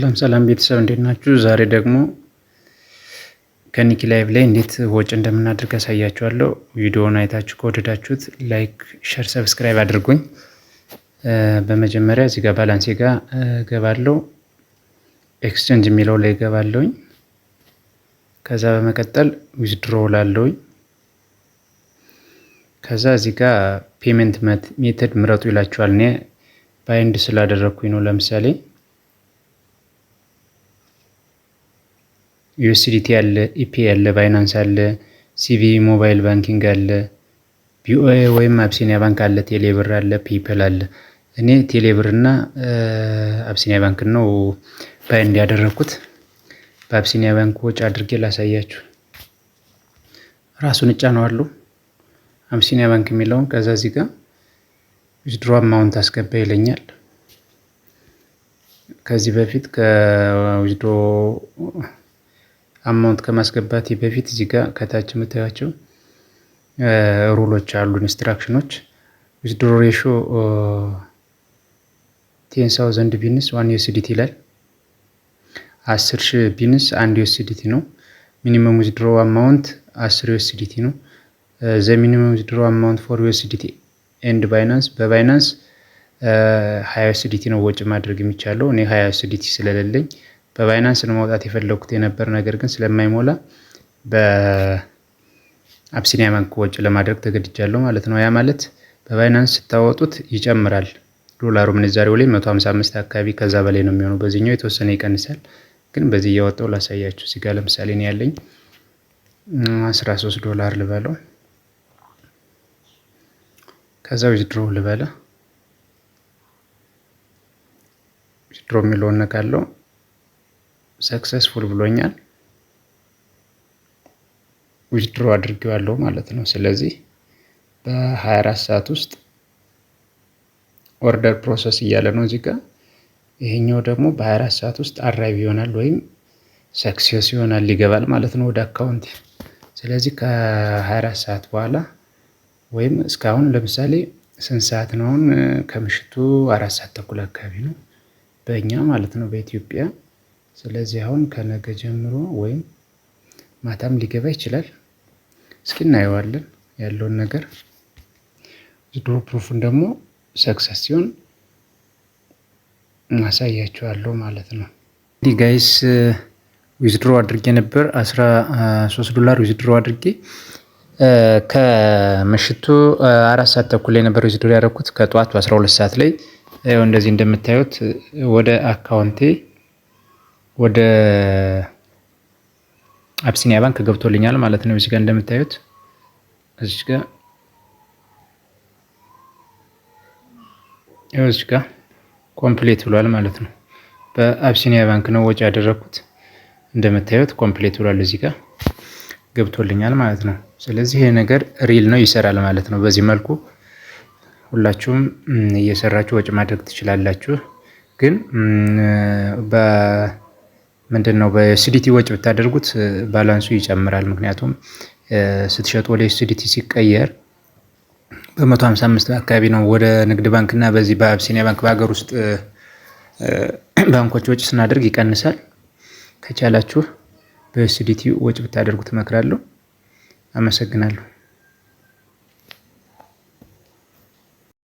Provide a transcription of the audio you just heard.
ሰላም ሰላም ቤተሰብ፣ እንዴት ናችሁ? ዛሬ ደግሞ ከኒኪ ላይቭ ላይ እንዴት ወጪ እንደምናደርግ አሳያችኋለሁ። ቪዲዮውን አይታችሁ ከወደዳችሁት like፣ share፣ subscribe አድርጉኝ። በመጀመሪያ እዚህ ጋር balance ኤ ጋር ገባለሁ። Exchange የሚለው ላይ ገባለሁኝ። ከዛ በመቀጠል withdraw እላለሁኝ። ከዛ እዚህ ጋር payment method ምረጡ ይላችኋል። እኔ bind ስላደረግኩኝ ነው። ለምሳሌ USDT አለ፣ ኢፒ አለ፣ Binance አለ፣ CBE mobile banking አለ፣ BOA ወይም አብሲኒያ ባንክ አለ፣ ቴሌብር አለ፣ PayPal አለ። እኔ ቴሌብር እና አብሲኒያ ባንክ ነው bind ያደረግኩት። በአብሲኒያ ባንክ ወጪ አድርጌ ላሳያችሁ። ራሱን እጫነዋለሁ አብሲኒያ ባንክ የሚለውን። ከዛ እዚህ ጋር withdraw amount አስገባ ይለኛል። ከዚህ በፊት ከ withdraw amount ከማስገባቴ በፊት እዚህ ጋር ከታች የምታያቸው rule ኦች አሉ፣ instruction ኦች። Withdraw ratio 10,000 beans 1 USDT ይላል። 10,000 beans 1 USDT ነው። Minimum withdraw amount 10 USDT ነው። The minimum withdraw amount for USDT and Binance፣ በ Binance 20 USDT ነው ወጪ ማድረግ የሚቻለው። እኔ 20 USDT ስለሌለኝ በ Binance ነው ማውጣት የፈለግኩት የነበር፣ ነገር ግን ስለማይሞላ በአብሲኒያ ባንክ ወጪ ለማድረግ ተገድጃለሁ ማለት ነው። ያ ማለት በ Binance ስታወጡት ይጨምራል። ዶላሩ ምንዛሬው ላይ 155 አካባቢ ከዛ በላይ ነው የሚሆነው። በዚህኛው የተወሰነ ይቀንሳል። ግን በዚህ እያወጣው ላሳያችሁ። እዚህ ጋር ለምሳሌ እኔ ያለኝ 13 ዶላር ልበለው። ከዛ withdraw ልበለ፣ withdraw የሚለውን ነካለው። Successful ብሎኛል። Withdraw አድርጌዋለሁ ማለት ነው። ስለዚህ በ24 ሰዓት ውስጥ order process እያለ ነው እዚህ ጋር። ይሄኛው ደግሞ በ24 ሰዓት ውስጥ arrive ይሆናል ወይም success ይሆናል፣ ይገባል ማለት ነው ወደ account። ስለዚህ ከ24 ሰዓት በኋላ ወይም እስካሁን ለምሳሌ ስንት ሰዓት ነው? አሁን ከምሽቱ 4 ሰዓት ተኩል አካባቢ ነው በእኛ ማለት ነው፣ በኢትዮጵያ። ስለዚህ አሁን ከነገ ጀምሮ ወይም ማታም ሊገባ ይችላል። እስኪ እናየዋለን ያለውን ነገር። Withdraw proof ኡን ደግሞ success ሲሆን ማሳያችኋለሁ ማለት ነው። እንዲህ guys፣ withdraw አድርጌ ነበር፣ 13 ዶላር withdraw አድርጌ ከምሽቱ 4 ሰዓት ተኩል ላይ ነበር withdraw ያደረኩት። ከጠዋቱ 12 ሰዓት ላይ ያው እንደዚህ እንደምታዩት ወደ account ኤ ወደ አብሲኒያ ባንክ ገብቶልኛል ማለት ነው። እዚህ ጋር እንደምታዩት እዚህ ጋር complete ብሏል ማለት ነው። በአብሲኒያ ባንክ ነው ወጪ ያደረኩት። እንደምታዩት complete ብሏል፣ እዚህ ጋር ገብቶልኛል ማለት ነው። ስለዚህ ይሄ ነገር real ነው፣ ይሰራል ማለት ነው። በዚህ መልኩ ሁላችሁም እየሰራችሁ ወጪ ማድረግ ትችላላችሁ። ግን ምንድን ነው፣ በ USDT ወጪ ብታደርጉት balance ኡ ይጨምራል። ምክንያቱም ስትሸጡ ወደ USDT ሲቀየር በ155 አካባቢ ነው። ወደ ንግድ ባንክ እና በዚህ በአብሲኒያ ባንክ በሀገር ውስጥ ባንኮች ወጪ ስናደርግ ይቀንሳል። ከቻላችሁ በ USDT ወጪ ብታደርጉት እመክራለሁ። አመሰግናለሁ።